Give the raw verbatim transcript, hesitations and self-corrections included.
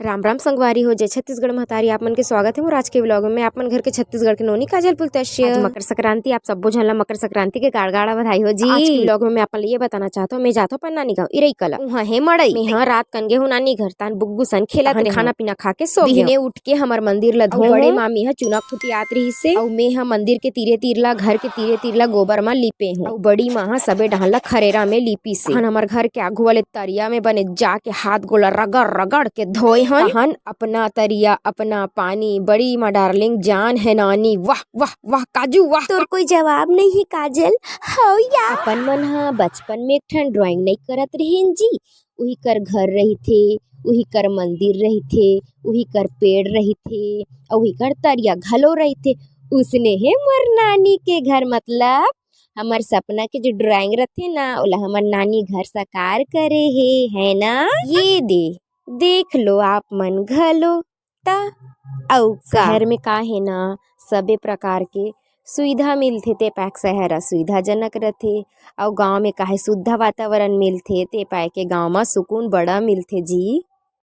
राम राम संगवारी हो, जय छत्तीसगढ़ महतारी। आप मन के स्वागत हे मोर आज के vlog में। मैं आप मन घर के छत्तीसगढ़ के नोनी काजल पुलतस्य। आज मकर संक्रांति, आप सब्बो झन ला मकर संक्रांति के गाड़ गाड़ा बधाई हो जी। आज के vlog में मैं आप मन ला ये बताना चाहत हूँ, मैं जात हूँ अपन नानी गाँव इरई कला, उहाँ हे मड़ई। मैं ह रात कन गे हूँ नानी घर, तान बुग्गू सन खेलत तहन रहे। खाना पीना खा के सो गे। बिहने उठ के हमर मंदिर ला धोहूँ। बड़े मामी ह चुना खुटी आत रहिस हे, अउ मैं ह मंदिर के तीरे तीर ला, घर के तीरे तीर ला गोबर म लीपे हूँ। अउ बड़ी माँ ह सबे डहन ला खरेरा में लीपिस हे। तहन हमर घर के आघू वाले तरिया में बने जाके हाथ गोड़ ला रगड़ रगड़ के धोए हन। तहन अपना तरिया, अपना पानी, बड़ी माँ darling जान हे नानी, वाह, वाह, वाह, काजू, वाह। तोर कोई जवाब नहीं हे काजल, हौ या। अपन मन ह बचपन में एक ठन drawing नइ करत रहेन जी, उही कर घर रहिथे, उही कर मंदिर रहिथे, उही कर पेड़ रहिथे, अउ उही कर तरिया घलो रहिथे। उसने हे मोर नानी के घर, मतलब हमर सपना के जो drawing रथे ना, ओला हमर नानी घर साकार करे हे, है ना? ये दे, देख लो आप मन घलो। त अउ का? शहर में का हे ना, सबे प्रकार के सुविधा मिलथे, ते पाय के शहर ह सुविधाजनक रथे। अउ गाँव में का हे, शुद्ध वातावरण मिलथे, ते पाय के गाँव म सुकून बड़ा मिलथे जी।